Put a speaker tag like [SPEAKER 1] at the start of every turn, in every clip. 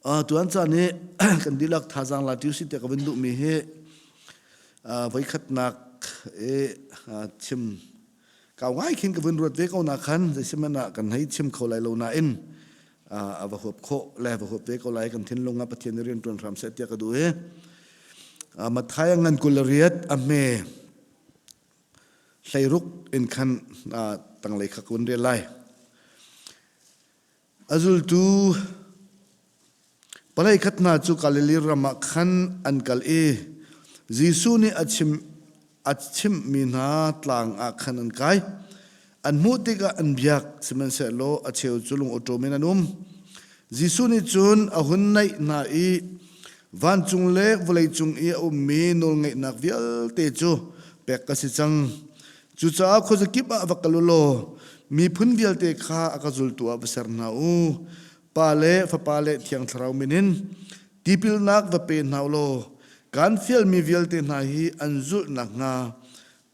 [SPEAKER 1] Tuan caan i kan dihlak thazaang la ṭi usih tiah ka vun duhmi hi voikhatnak i chim kau ngai khin ka vun ruat ve ko na khan zeisihmanh ah kan hei chim kho lai lo nain a va huap khawh le va huap ve ko lai kan thinlung ah Pathian nih rian ṭuan hram seh tiah ka duh i Matthai a ngan 28 a hme 16 in khan tanglei kha ka vun rel lai. A zultu palei khat hna cu Galilee ram ah khan an kal i Jesuh nih a chim a chimhmi hna tlang ah khan an kai. An hmuh tikah an biak, sihmanhsehlaw a cheu cu lung-awṭawm in an um. Jesuh nih cun a hun naih hna i vancung le vawleicung i a ummi nawlngeihnak vialte cu pek ka si cang. Cucaah khuazakip ah va kal u law miphun vialte kha a ka zultu ah va ser hna u. Pa le Fapa le Thiang Thlarau min in tipilnak va pe hna u law kaan fialmi vialte hna hi an zulh nakhnga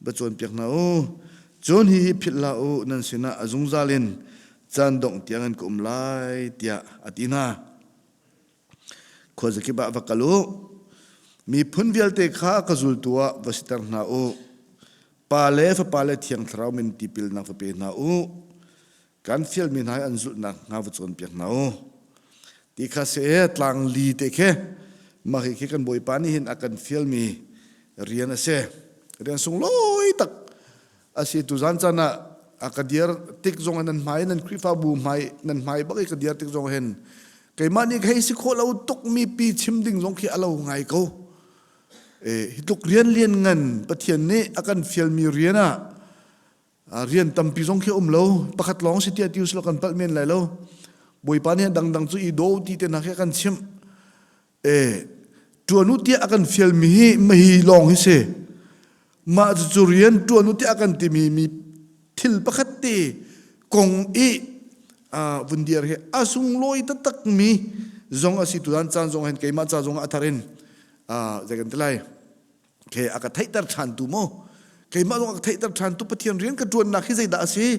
[SPEAKER 1] va cawnpiak hna u. Cun hihi philh hlah u, nan sinah a zungzal in caan dongh tiang in ka um lai, tiah a ti hna. Khuazakip ah va kal u. Miphun vialte kha ka zultu ah va siter hna u. Pa le Fapa le Thiang Thlarau min tipilnak va pe hna u. Kan fialmi hna hi an zulhnak hnga va cawnpiak hna u. Ti kha se tlang li te khi mah hi khi kan Bawipa nih hin a kan fialmi rian a si. Rian sunglawi tak a si tuzan caan ah a ka dir tik zong nan hmai nan Khrihfabu hmai nan hmai bak i ka dir tik zong hin keimah nih hei si khawh lo tuk mi pi chim ding zong khi a lo ngai ko. Hi tluk rian lian ngan Pathian nih a kan fialmi rian ah rian tampi zong khi um lo pakhat lawng si tiah ti usilo kan palh men lai lo Bawipa nih dangdang cu i do ti te hna khi a kan chimh e ṭuan u tiah a kan fialmi hi mahi lawng hi si mah cucu rian ṭuan u tiah a kan timi mi thil pakhat te kong i vun dir hi a sunglawi taktak mi zong a si tutan caan zong hin keimah ca zong ah a thar in zei kan ti lai ke a ka theihter ṭhan tu maw keimah zong a ka theihter ṭhan tu Pathian rian ka ṭuannak hi zeidah a si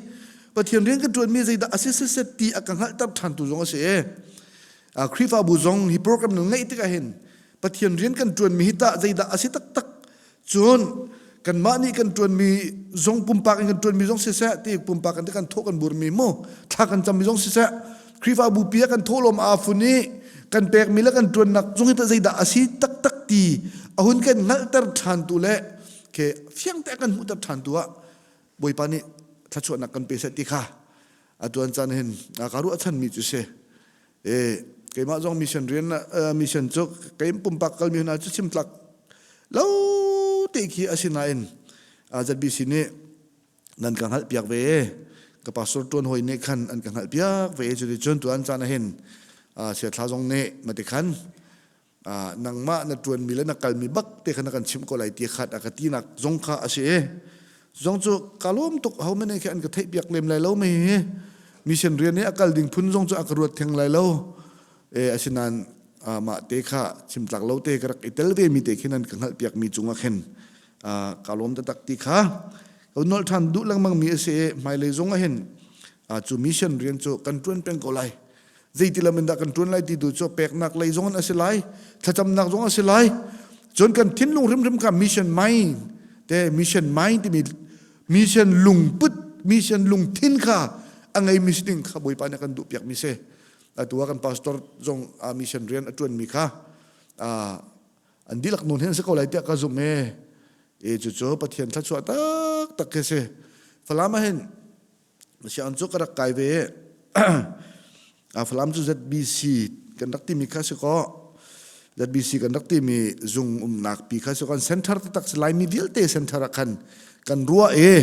[SPEAKER 1] Pathian rian ka ṭuanmi zeidah a si siseh ti a ka hngalhter ṭhan tu zong a si e Khrihfabu zong hi program nan ngeih tikah hin Pathian rian kan ṭuanmi hi tah zeidah a si taktak cun kanmah nih kan ṭuanmi zong pumpak in kan ṭuanmi zong siseh ti pumpak in kan thawh kan burmi mu thla kan cammi zong siseh Khrihfabu pi ah kan thawhlawm aa fun i kan pekmi le kan ṭuannak zong hi tah zeidah a si taktak ti a hun kan hngalhter ṭhan tu le ke fiang te kan hmuhter ṭhan tu ah Bawipa nih thluachuahnak kan pe seh ti kha a tuan caan hin ka ruah chanmi cu si e keimah zong mission rian mission cu kei pumpak kalmi hna cu chim tlak lo te khi a si nain ZBC nih nan ka hngalh piak ve ka pastor tuan hoi nih khan an ka hngalh piak ve cu cun tuan caan ah hin siathla zong nih mati khan nangmah na tuanmi le na kalmi bak te khan na kan chimh ko lai ti khat a ka tinak zong kha a si i zong cu ka lawm tuk ho mene khi an ka theih piak lem lai lo mi hi mission rian i a kal ding phun zong cu a ka ruat theng lai lo e asinain mah te kha chimtlak lo te ka rak i tel ve mi te khin an ka hngalh piak mi cungah khin ka lawm taktak ti kha ka nolh ṭhan duh lengmang mi a si i hmailei zong ah hin cu mission rian cu kan ṭuan peng ko lai zeiti lam in dah kan ṭuan lai ti tu cu peknak lei zong in a si lai thlacamnak zong a si lai cun kan thinlung hrimhrim kha mission mind te mission mind timi mission lungput mission lungthin kha a ngei mi si ding kha Bawipa nih a kan duh piak mi si atu ah kan pastor zong mission rian a ṭuan mi kha an dihlak nun hin si ko lai tiah ka zumh e e cucu Pathian thluachuah taktak khi si Falam ah hin sianginn cu ka rak kai ve a Falam cu ZBC kan rak timi kha si ko ZBC kan rak timi zung umnak pi kha si kan center taktak si Laimi vialte center ah khan kan ruah e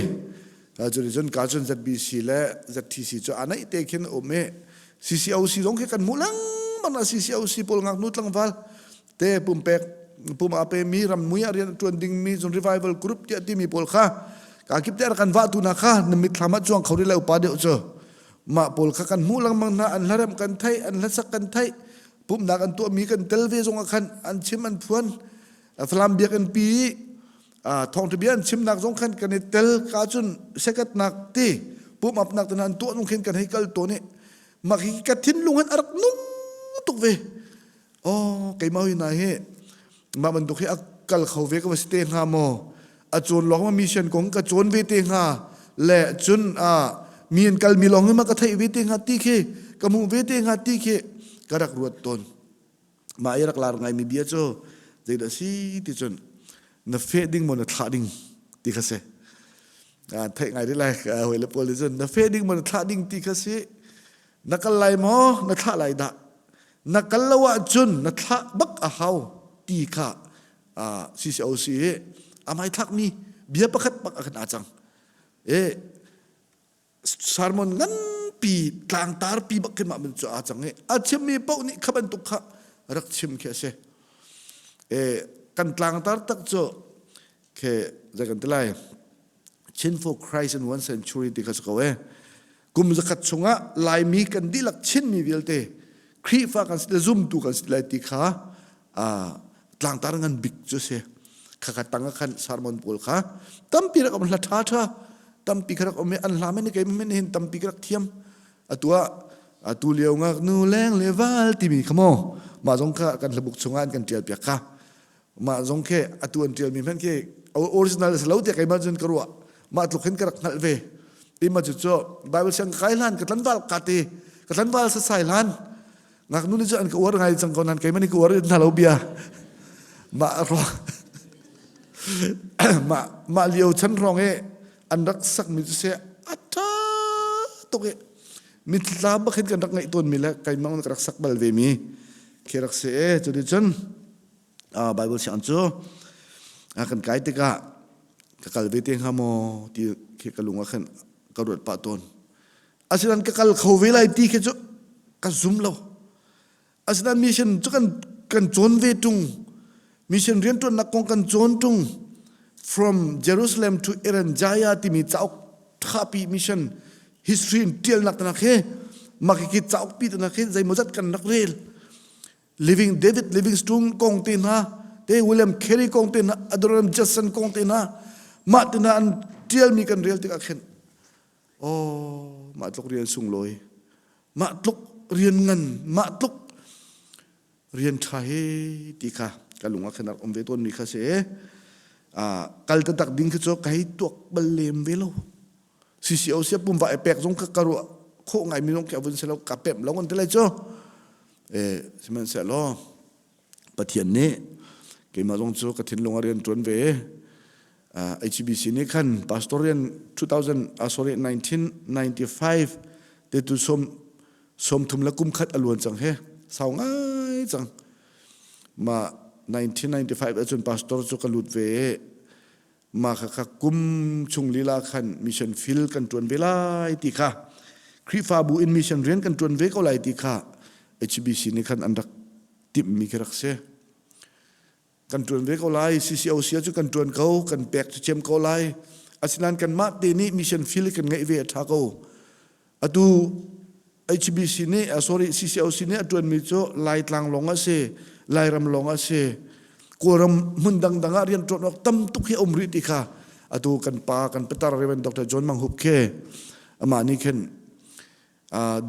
[SPEAKER 1] cu cun ka cun ZBC le ZTC cu a naih te khin um i CCOC zong khi kan hmuh lengmang na CCOC pawl ngaknu tlangval te pumpek pum a pe mi ram mui ah rian a tuan ding mi cun revival group tiah timi pawl kha ka kip te kan va tu na kha na mitthlam ah chuang kho ri le upa deuh cu mah pawl kha kan hmuh lengmang hna an hlarem kan thei an hlasak kan thei pumnak an tuah mi kan tel ve zong ah khan an chim an phuan Falam biakinn pi thawngṭha bia an chimnak zong khan kan i tel ka cun sekatnak ti pum apnak te an tuah nung khin kan hei kal tawn i mah hi ka thinlung hin a rak nung tuk ve. Oh, keimah hi na hi mah bantuk hi a kal kho ve ka va si te hnga maw? A cawn lawng ma mission kong ka cawn ve te hnga le cun a mi an kal mi lawng hi ma ka theih ve te hnga ti khi ka hmuh ve te hnga ti khi ka rak ruat tawn. Mah i rak lar ngaimi bia cu zeidah si ti cun na feh ding maw na thlah ding ti kha si. Theih ngai rih lai hawi le pawl nih cun na feh ding maw na thlah ding ti kha si. Na kal lai maw na thlah lai dah. Na kal lo ahcun na thlah bak a hau ti kha CCOC hi a hmaithlakmi bia pakhat bak a kan aa cang. E sermon nganpi tlangtar pi bak khi mah cu aa cang i a chimmi paoh nih kha bantuk kha rak chim khi a si. E, kan tlangtar tak cu khi zei kan ti lai Chin for Christ in one century ti kha si ko e. Kum zakhat chungah Laimi kan dihlak Chinmi vialte Khrihfa kan si le zumtu kan si lai ti kha tlangtar ngan bik cu si. Khakha tang ah khan sermon pawl kha tampi rak um hla ṭha ṭha tampi kha rak um i an hla men kei men hin tampi ka rak thiam. Atu ah atu lio ngaknu leng le val timi kha maw mah zong kha kan hlabuk chungah an kan ṭial piak kha. Mah zong khi atu an ṭialmi hmanh khi original a si lo tiah keimah cun ka ruah. Mah tluk hin ka rak hngalh ve. Ti ma cu cu Bible siang ka kai hlan ka tlanval ka ti ka tlanval sasai hlan ngaknu nih cu an ka uar ngai cang ko nan keimah nih ka uar hna lo bia mah ruang mah mah lio chan hrawng i an rak sakmi cu se a ṭha tuk i mitthlam bak hin kan rak ngaih tawnmi le keimah ka rak sak bal ve mi khi rak si e cu cun Bible siang cu kan kai tikah ka kal ve te hnga maw ti khi ka lung ah khan ka ruat pah tawn. Asinain ka kal kho ve lai ti khi cu ka zum lo. Asinain mission cu kan kan cawn ve ṭung. Mission rianṭuannak kong kan cawn ṭung. From Jerusalem to Irian Jaya timi cauk ṭhapi mission history in ṭialnak tanak hi mah khi cauk pi tanak hi zeimawzat kan rak rel. Living David Livingstone kong te hna te William Carey kong te hna Adoniram Judson kong te hna mah te hna an tialmi kan rel tikah khin oh mah tluk rian sunglawi mah tluk rian ngan mah tluk rian ṭha hi ti kha ka lung ah khan um ve tawn mi kha si kal taktak ding khi cu ka hei tuak bal lem ve lo CCO sia pum va e pek zong ka ka ruah khawh ngai mi zong khi avun selo ka pem lo ngan te lai cu sihmanhsehlaw Pathian nih keimah zong cu ka thinlung a rian ṭuan ve. HBC nih khan pastor rian 2000 uh, sorry 1995 te tu som som thum le kum khat a luan cang he sau ngai cang ma 1995 ahcun pastor cu ka lut ve Mah kha kum chung lila khan mission field kan ṭuan ve lai ti kha Khrihfabu in mission rian kan ṭuan ve ko lai ti kha HBC nih khan an rak timhmi khi rak si. Kan ṭuan ve ko lai, CCOC cu kan ṭuan ko, kan pek cu cem ko lai. Asinain kanmah te nih mission field kan ngeih ve a ṭha ko. Atu HBC nih sorry CCOC nih a ṭuanmi cu Laitlang lawng a si, Lairam lawng a si. Kawlram hmun dangdang ah rian ṭuan awk tam tuk hi a um rih ti kha atu kan pa kan patar Reverend Dr. John Mang Hup khi amah nih khin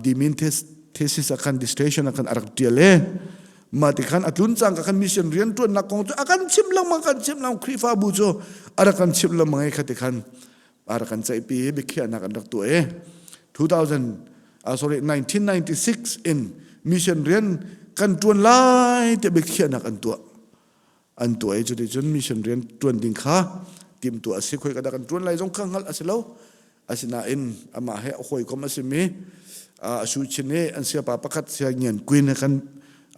[SPEAKER 1] dimin thesis ah khan dissertation ah khan a rak ṭial i mah ti khan a tlun cang ka khan mission rian ṭuannak kong cu a kan chimh lengmang kan chimh lengmang Khrihfabu cu a rak kan chimh lengmang i kha ti khan a rak kan ceihpi i biakhiahnak an rak tuah i 2000 uh, sorry 1996 in mission rian kan tuan lai tiah biakhiahnak an tuah an tuah i cuticun mission rian tuan ding kha timhtuah a si khoi ka dah kan tuan lai zong kha hngalh a si lo asinain amah he a hawikom a simi a su chin i an siapa pakhat sia ngian queen he kan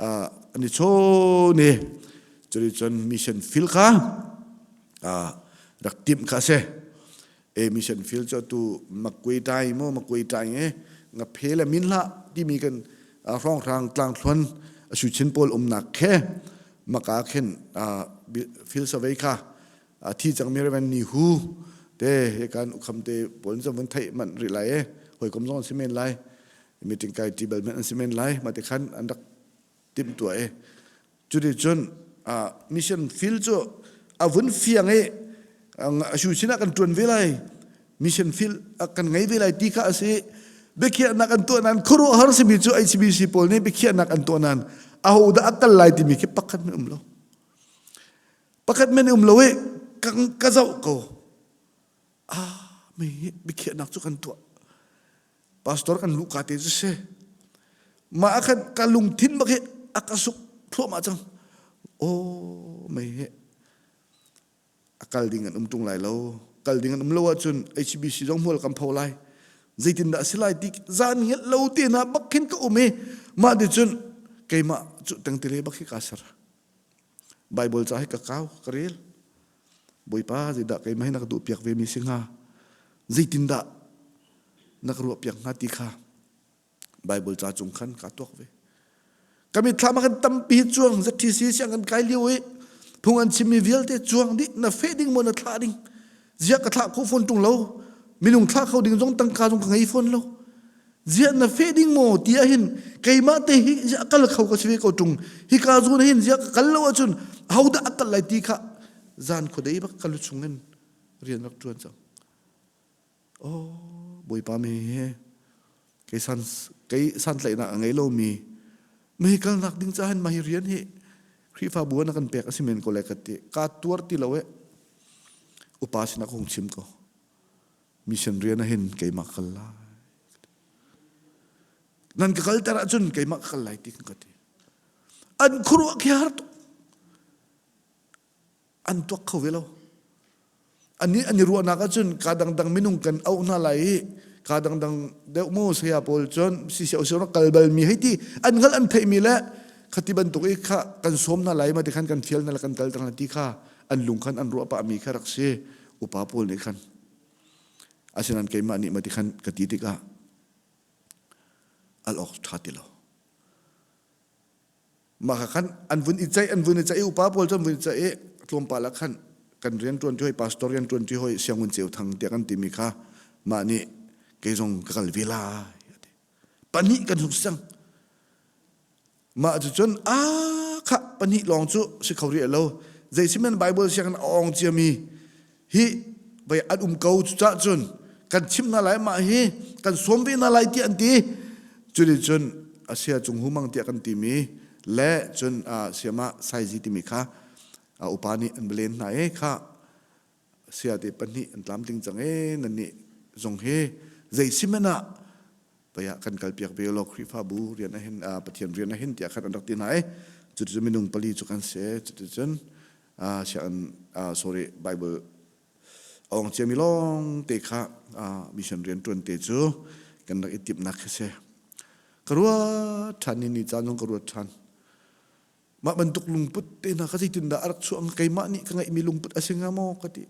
[SPEAKER 1] an i chawn i cuticun mission field kha rak timh kha a si. E mission field cu atu makwe tai mu makwe tai e nga phe le min hlah timi kan hrawnghrang tlangthluan a su chin pawl umnak khe maka khin field survey kha thi cangmi reven ni hu te he kan ukham te pawl zong vun theih manh rih lai e hawikom zong an si men lai meeting kai ti bal men an si men lai ma te khan an rak timhtuah i cuticun mission field cu a vun fiang i a su sinah kan ṭuan ve lai mission field kan ngei ve lai ti kha a si biakhiahnak an tuah nain khuaruahhar simi cu HBC pawl nih biakhiahnak an tuah nain Aho dah a kal lai timi khi pakhat men um lo. Pakhat men um lo i ka zoh ko. Ah, mi biakhiahnak cu kan tuah. Pastor kan luhka te cu si. Mah ah khan ka lungthin bak hi a ka suk thluahmah cang. Oh, mei hi a kal ding an um ṭung lai lo. Kal ding an um lo ahcun HBC zong hmual kan pho lai. Zeitindah a si lai ti zan ngelh lo te hna bak khin ka um i mah ti cun keimah cu tengtele bak hi kaa ser. Bible ca hi ka kau, ka rel. Bawipa zeidah keimah hi na ka duh piak ve mi si hnga? Zeitindah na ka ruah piak hnga ti kha Bible ca cung khan kaa tuak ve. Ka mitthlam ah khan tampi cuang ZTC siang kan kai lio i phung an chimmi vialte cuang dih na feh ding maw na thlah ding ziah ka thlah kho fawn ṭung lo minung thlah kho ding zong tangka zong ka ngei fawn lo ziah na feh ding maw ti ahhin keimah te hi ziah kal kho ka si ve ko ṭung hika zawn hin ziah ka kal lo ahcun ahodah a kal lai ti kha zan khuadei bak ka lu chung in rian rak ṭuan cang Oh, Bawipa mi he kei san kei santlaihnak a ngei lomi mei kalnak ding caah hin mah hi rian hi Khrihfabu na kan pek a si men ko lai ka ti ka tuar ti lo e upa sinah ka hung chim ko mission rian ah hin keimah kal lai nan ka kalter ahcun keimah ka kal lai ti kan ka ti an khuaruah khi har tuk an tuak kho ve lo Ani an i ruahnak ahcun ka dangdang minung kan auh hna lai i ka dangdang deuh mu saya pawl cun sisio sio rak kal balmi hei ti an hngalh an theihmi le khati bantuk i kha kan sawm hna lai ma ti khan kan fial hna le kan kal hna ti kha an lung khan an ruah pahmi kha rak si upa pawl nih khan asinain keimah nih ma ti khan ka ti tikah al awk ṭha ti lo Mah kha khan an vun i ceih an vun i ceih i upa pawl cu an vun i ceih i tlawmpal ah khan kan rian ṭuanṭi hoi pastor rian ṭuanṭi hoi sianginn ceu thang tiah kan timi kha mah nih kei zong ka kal ve lai a ti. Pahnih kan hung si cang. Mah cu cun a kha pahnih lawng cu si kho rih lo. Zeisihmanh Bible sianginn a awng ciami hi vei an um ko cucah cun kan chim hna lai mah hi kan sawm ve hna lai tiah an ti cuti cun asia cung humang tiah kan timi le cun siama saizi timi kha upa nih an len hna e kha sia te pahnih an tlamtling cang e nan nih zong hi zei simen ah paya kan kalpiak ve lo Khrihfabu rian ahin Pathian rian ahin tiah khan an rak ti hna e cuti cun minung pali cu kan si cuti cun sianginn sorry Bible a ong ciami lawng te kha mission rian ṭuan te cu kan rak i timhnak khi si. Ka ruat ṭhan ni ni caan zong ka ruat ṭhan. Mah bantuk lungput te hna kha zeitindah a rak chuah keimah nih ka ngeihmi lungput a si hnga maw ka ti.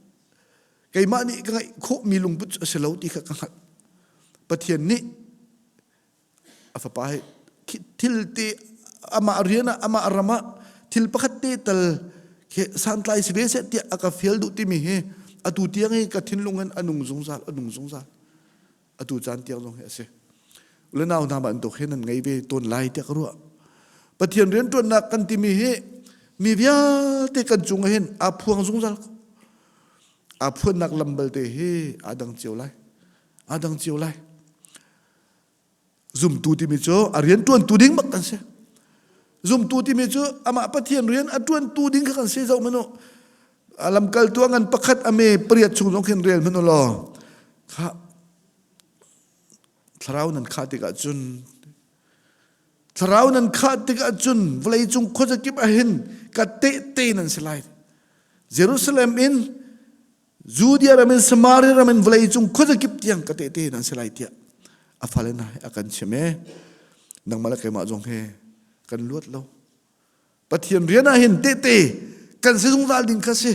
[SPEAKER 1] Keimah nih ka ngeih khawhmi lungput a si lo ti kha ka hngalh. Pathian nih a fapa hi thil te amah rian ah amah ram ah thil pakhat te tal khi santlai si ve seh tiah a ka fial duh timi hi atu tiang hi ka thinlung in a nung zungzal a nung zungzal atu caan tiang zong hi a si le nau hna bantuk hin nan ngei ve tawn lai tiah ka ruah Pathian rianṭuannak kan timi hi mi vialte kan cung ah hin aa phuang zungzal aa phuannak lam balte hi aa dang cio lai aa dang cio lai Zumtu timi cu a rian ṭuantu ding bak kan si. Zumtu timi cu amah Pathian rian a ṭuantu ding kha kan si zoh manu. A lamkaltu a ngan pakhat a me pariat chung zong khin rel hmanh law kha thlarau nan khah tikah cun thlarau nan khah tikah cun vawleicung khuazakip ahhin ka tehte nan si lai. Jerusalem in Judea ram in Samaria ram in vawleicung khuazakip tiang ka tehte nan si lai tiah a fale hna a kan chim e nangmah le keimah zong he kan luat lo Pathian rian ah hin tehte kan si zungzal ding kha si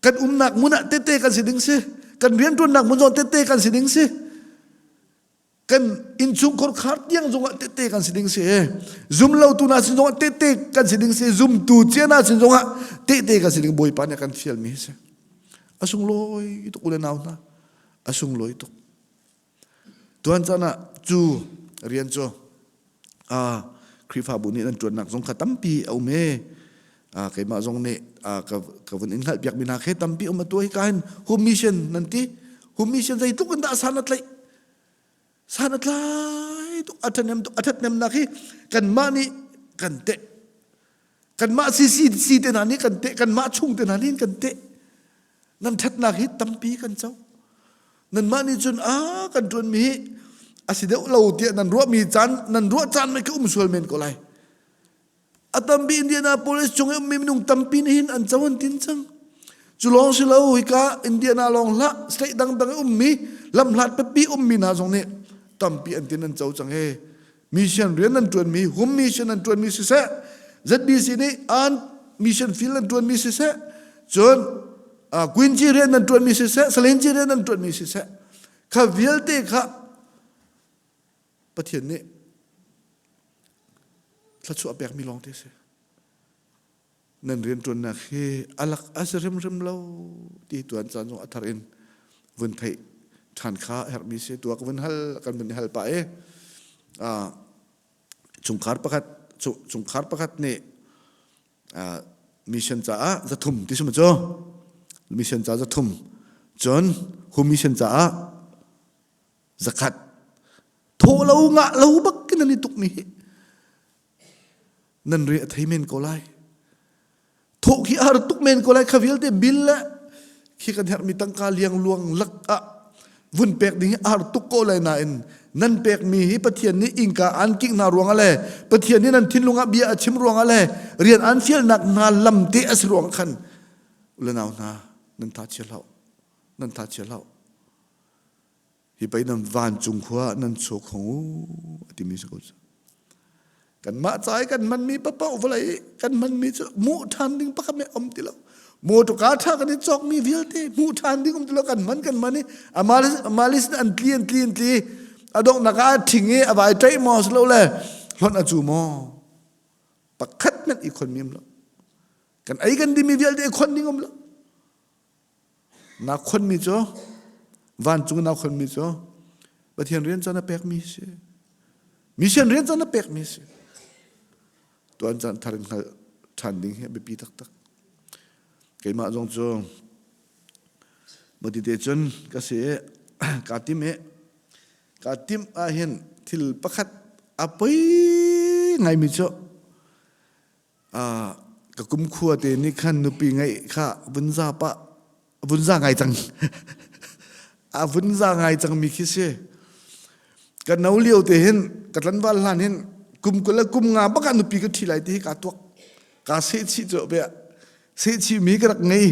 [SPEAKER 1] kan umnak hmun ah tehte kan si ding si kan rianṭuannak hmun zong tehte kan si ding si kan innchungkhar khar tiang zongah tehte kan si ding si zum lotu na sin zongah tehte kan si ding si zumtu cia na sin zongah tehte kan si ding bawipa nih a kan fialmi si a sunglawi tuk ule nau hna a sunglawi tuk tuan caan ah cu rian cu Khrihfabu nih nan ṭuannak zong kha tampi a um e keimah zong nih ka vun in hngalhpiak mi hna khe tampi um atu hi ka hin home mission nan ti home mission zeitluk in dah san a tlaih San a tlai tuk a ṭhahnem tuk a ṭhathnemnak hi kanmah nih Kan teh. Kanmah CCC te hna nih kan teh, kanmah chung te hna nih kan teh. Nan ṭhatnak hi tampi kan co. Nanmah nih cun a kan ṭuanmi hi a si deuh lo tiah nan ruahmi caan nan ruah caan mei ka um sual men ko lai. A tampi Indianapolis chung i ummi minung tampi nih hin an co an tin cang. Cu lawng si lo hika Indiana lawng hlah state dangdang i ummi lamhlat pipi ummi hna zong nih tampi an tin an co cang he. Mission rian an ṭuanmi, home mission an ṭuanmi siseh, ZBC nih an mission field an ṭuanmi siseh, cun uh, Quincy rian an ṭuanmi siseh, Salenci rian an ṭuanmi siseh, kha vialte kha Pathian nih thluachuah pekmi lawngte si. Nan rianṭuannak hi alak a si hrimhrim lo ti tuan caan zong a thar in vun theih ṭhan kha a herhmi si. Tua ka vun hal kan vun i hal pah i chungkhar pakhat chungkhar pakhat nih mission caah 300 ti si cu mission ca 300 cun hu mission caah 100 thawh lo ngah lo bak in an i tukmi hi nan re a thei men ko lai thawh khi a har tuk men ko lai kha vialte bil le khi kan herhmi tangka liangluang lak ah vun pek ding hi a har tuk ko lai nain nan pekmi hi Pathian nih innka an kingh hna ruangah le Pathian nih nan thinlung ah bia a chim ruangah le rian an fialnak hna lam te a si ruang khan ulenau hna nan tha chia hlah nan tha chia hlah Hi pei nan vancung khua nan chuak hong u a timi si ko cu. Kanmah ca i kan hmanmi papaoh vawlei i kan hmanmi cu hmuh ṭhan ding pakhat meh um ti lo. Motorka ṭha kan i cawkmi vialte hmuh ṭhan ding um ti lo kan hman kan hman i amalis an tli an tli an tli a donghnak ah a ṭhing i a vai ṭaih maw si lo le hlonh a cu maw pakhat hmanh i khon mi um lo kan ei kan dimi vialte i khon ding um lo Na khonmi cu vancung na khonmi cu Pathian rian caan a pekmi si. Mission rian caan a pekmi si. Tuan caan thar in hngalh ṭhan ding hi a biapi taktak. Keimah zong cu matite cun ka si i kaa tim i kaa timh ahhin thil pakhat a poi ngaimi cu ka kumkhua te nih khan nupi ngeih kha vun za pah vun za ngai cang a vun za ngai cang mi khi si ka no lio te hin ka tlanval hlan hin kum 20 le kum nga bak ah nupi ka ṭhi lai ti hi kaa tuak kaa seh chih cu bia seh chih mi ka rak ngei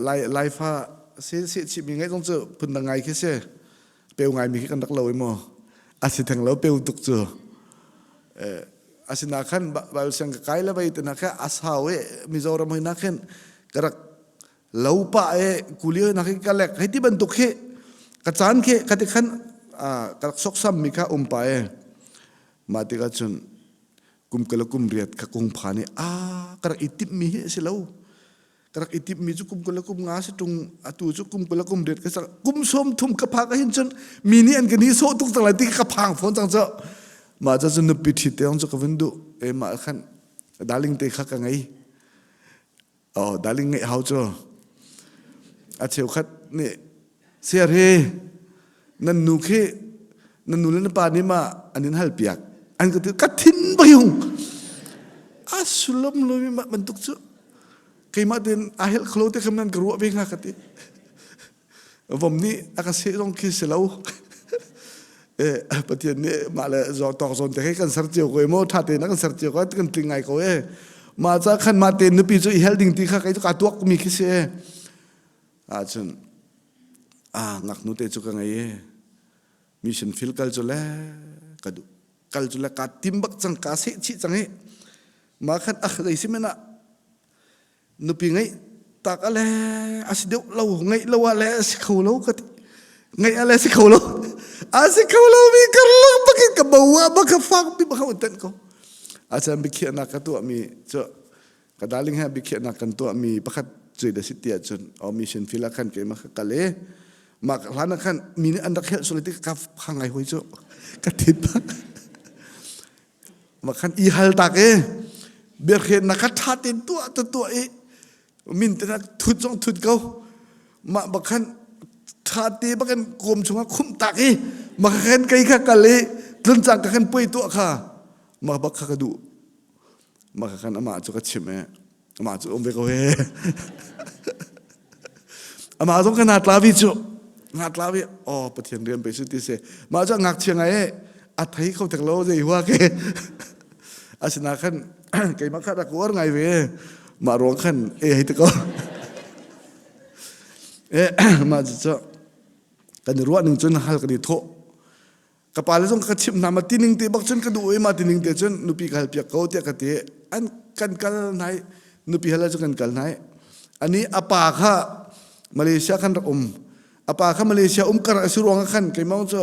[SPEAKER 1] lai laifa seh seh chih mi ngeih zong cu phun dang ngai khi si peu ngai mi khi kan rak lo i maw a si theng lo peu tuk cu asina khan Bible siang ka kai le vai te na kha asau e Mizoram hoi na khin ka rak lo pa e kuli na khi ka lek hei ti bantuk khi ka caan khi ka ti khan ka rak soksam mi kha um pa e ma ti ka chun kum kala kum riat kha kung pha ni a ka rak i tip mi hi si lo ka rak i timhmi cu kum 20 le kum nga si ṭung atu cu kum 20 le kum riat ka cang kum 30 ka phak ahhin cun mi nih an ka ni sawh tuk cang lai ti ka phang fawn cang cu mah cu cun nupi ṭhit te cu ka vun duh e mah khan darling te kha ka ngei oh darling ngeih hau cu a cheukhat nih siar hi nan nu khi nan nu le na pa nih ma an in hal piak an ka ti ka thin bayung a sullam lo mi mah bantuk cu keimah tein a helh kholo te kham nan ka ruah ve hnga ka ti vom nih a ka seh zong khi si lo eh pathian nih mah le tawk zawn te khi kan ser cio ko maw tha tein kan ser cio ko kan tling ngai ko e mah ca khan mah te nupi cu i hel ding ti kha kei cu ka tuak mi khi si e ahcun ah ngaknu te cu ka ngei e mission field kal cu le ka duh kal cu le ka tim bak cang ka seh chih cang i mah khan ah zei si men ah nupi ngeih tak ale a si deuh lo ngeih lo ah le a si kho lo ka ti ngeih ale si kho lo a si kho lo mi karlak bakin ka bo ah bak ka fak bi bak ten ko a chan biakhiahnak ka tuah mi cu Ka darling he biakhiahnak kan tuahmi pakhat cui da si ti ahcun oh mission field ah khan keimah ka kal i mah hlan ah khan mi nih an rak helh sual ti ka phang ngai hoi cu ka thit mah khan i hal tak i biakhiahnak kha ṭha tein tuah ta tuah i min te thut zong thut ko mah bak khan ṭha te bakin kawm chungah khumh tak i mah khan kei kha kal i tlun cang ka khan puai tuah kha. Mah bak kha ka duh. Mah kha khan amah cu ka chimh i amah cu um ve ko he. Amah zong ka natla vi cu. Natla vi oh Pathian rian pe su ti si. Mah cu ngakchia ngai e a thei kho tek lo zei hua ke. Asina khan keimah kha rak uar ngai ve. Mah ruang khan e hei te ko. E mah cu cu kan i ruah ning cun hal kan i thawh. Ka pale zong ka chimh hna ma tining te bak cun ka duh i ma tining te cun nupi ka hal piak ko tiah ka ti. An kan kal nai nupi hal cu kan kal nai. Ani a pa kha Malaysia khan rak um. A pa kha Malaysia um kar a si ruang ah khan keimah cu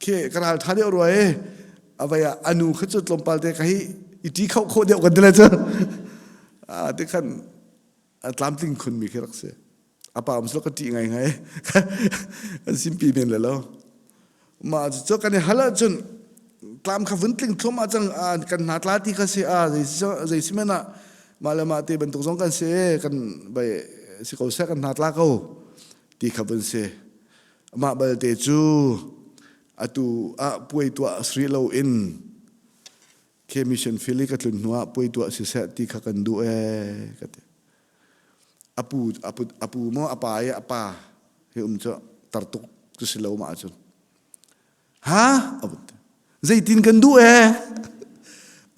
[SPEAKER 1] khi ka ral tha deuh rua e. A vai ah anu kha cu tlawmpal te ka hi i ṭi kho kho deuh kan ti lai cu. A ti khan a tlamtling khun mi khi rak si. A pa um ka ṭih ngai ngai. An simpi men le lo. Mah cu kan i hal ahcun tlam kha vun tling thluahmah cang kan hna tla ti kha si a zei si men ah mah le mah te bantuk zong kan si kan bai si ko seh kan hna tla ko ti kha vun si. Mah balte cu atu ah puai tuah sri lo in khi mission field i ka tlun hnu ah puai tuah siseh ti kha kan duh ee ka ti. Apu apu apu maw apa i apa hi um cu tar tuk cu si lo mah cun. Ha? Zeitin kan duh ee?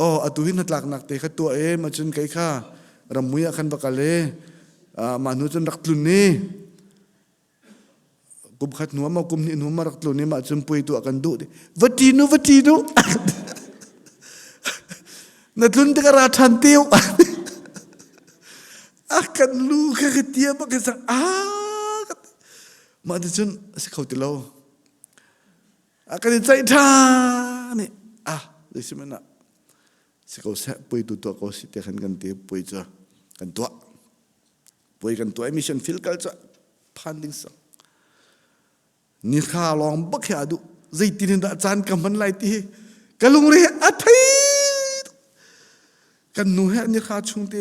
[SPEAKER 1] Oh atu hi hnatlaknak te kha tuah e ma cun kei kha rammui ah khan va kal e mah hnu cun rak tlun ni kum khat hnu ma kum hnih hnu ma rak tlun i mah cun puai tuah kan duh va ṭi nu va ṭi nu na tlun tikah ra ṭhan te a kan lu kha ka tia bak ka sang a mah ti cun a si kho ti lo a kan i ceih ṭhan i ah zeisihmanh ah si ko seh puai tu tuah ko si te khan kan ti puai cu kan tuah Puai kan tuah i mission field kal cu phan ding sang. Ni thla lawng bak hi a duh. Zeitin in dah caan ka hman lai ti hi ka lungre a thei. Kan nu he ni thla chung te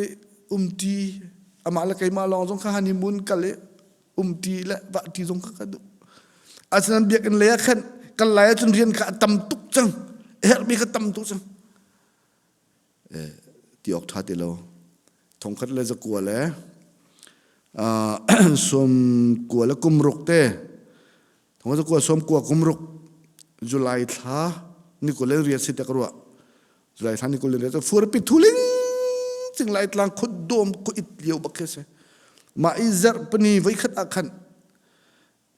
[SPEAKER 1] umti amah le keimah lawng zong kha honeymoon kal i umti le vahti zong kha ka duh. Asinain biakinn lei ah khan kal lai ahcun rian kha a tam tuk cang. A herhmi kha tam tuk cang. Ti awk ṭha ti lo. Thongkhat le zakua le sawm kua le kum ruk te thongkhat zakua sawm kua kum ruk July thla ni kul le riat si te ka ruah. July thla ni kul le riat furpi thuling cing lai tlang khut dom khu it lio bak khi si. Mah i zarh pani voikhat ah khan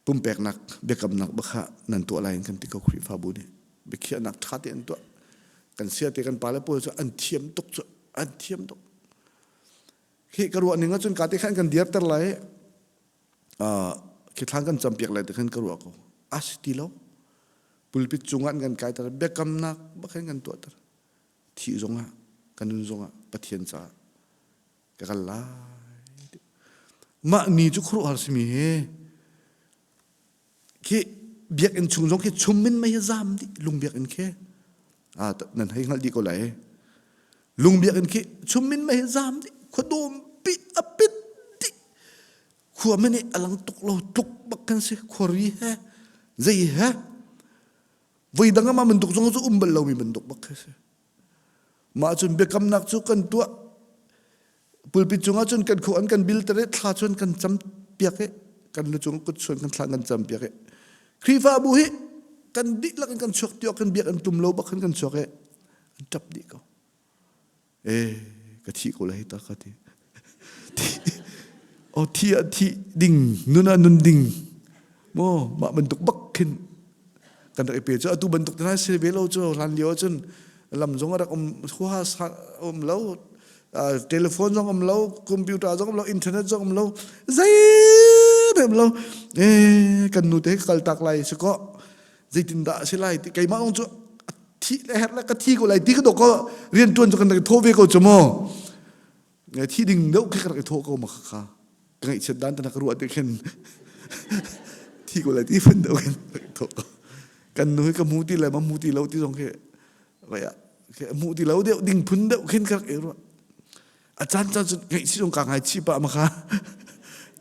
[SPEAKER 1] pumpeknak biakamnak bakha nan tuah lai in kan ti ko Khrihfabu nih biakhiahnak ṭha te an tuah kan sia te kan pale pawl cu an thiam tuk cu an thiam tuk khi ka ruah ning ahcun ka te khan kan dirter lai khi thlan kan campiak lai te khan ka ruah ko a si ti lo pulpit cungah an kan kaiter biakamnak bakhan kan tuahter thih zongah kan nun zongah Pathian caah ka kal lai mah ni cu khuaruahhar simi hi khi biakinn chung zong khi chum in mei hi zam dih lung biakinn khi ah nan hei hngalh dih ko lai lung biakinn khi chum in mei hi zam dih khuadawm pi a pit dih khua mene a lang tuk lo tluk bak kan si khuari he zei he voi dang ama bantuk zong cu um bal lomi bantuk bak khi si Mah cun biakamnak cu kan tuah. Pulpit cungah cun kan khuh an kan bil ter i thla cun kan cam piak i kan lu cung kut chuan kan thla kan cam piak i Khrihfabu hi kan dihlak in kan chuak ti awk kan biak an tum lo bak khan kan chuak i an ṭap dih ko. Eh ka thi ko lai ta ka ti. Oh thi ah thi ding nun ah nun ding maw mah bantuk bak khin kan rak i pe cu atu bantuk te si ve lo cu hlan lio ahcun lam zong a rak um huha um lo telephone zong um lo computer zong um lo internet zong um lo zei um lo eh kan nu te kal tak lai si ko zeitindah a si lai ti keimah zong cu thi le herh le ka thi ko lai ti ka dok ko rian tuan cu kan rak i thawh ve ko cu mu thi ding deuh khi ka rak i thawh ko ma kha ka ngaihchiat dan tan ka ruah te khin thi ko lai ti phun deuh khin rak i thawh ko kan nu hi ka hmu ti le ma hmu ti lo ti zong khi vai ah hmu ti lo deuh ding phun deuh khin ka rak i ruah a caan caan cun ngaihchih zong kaa ngaichih pah ma kha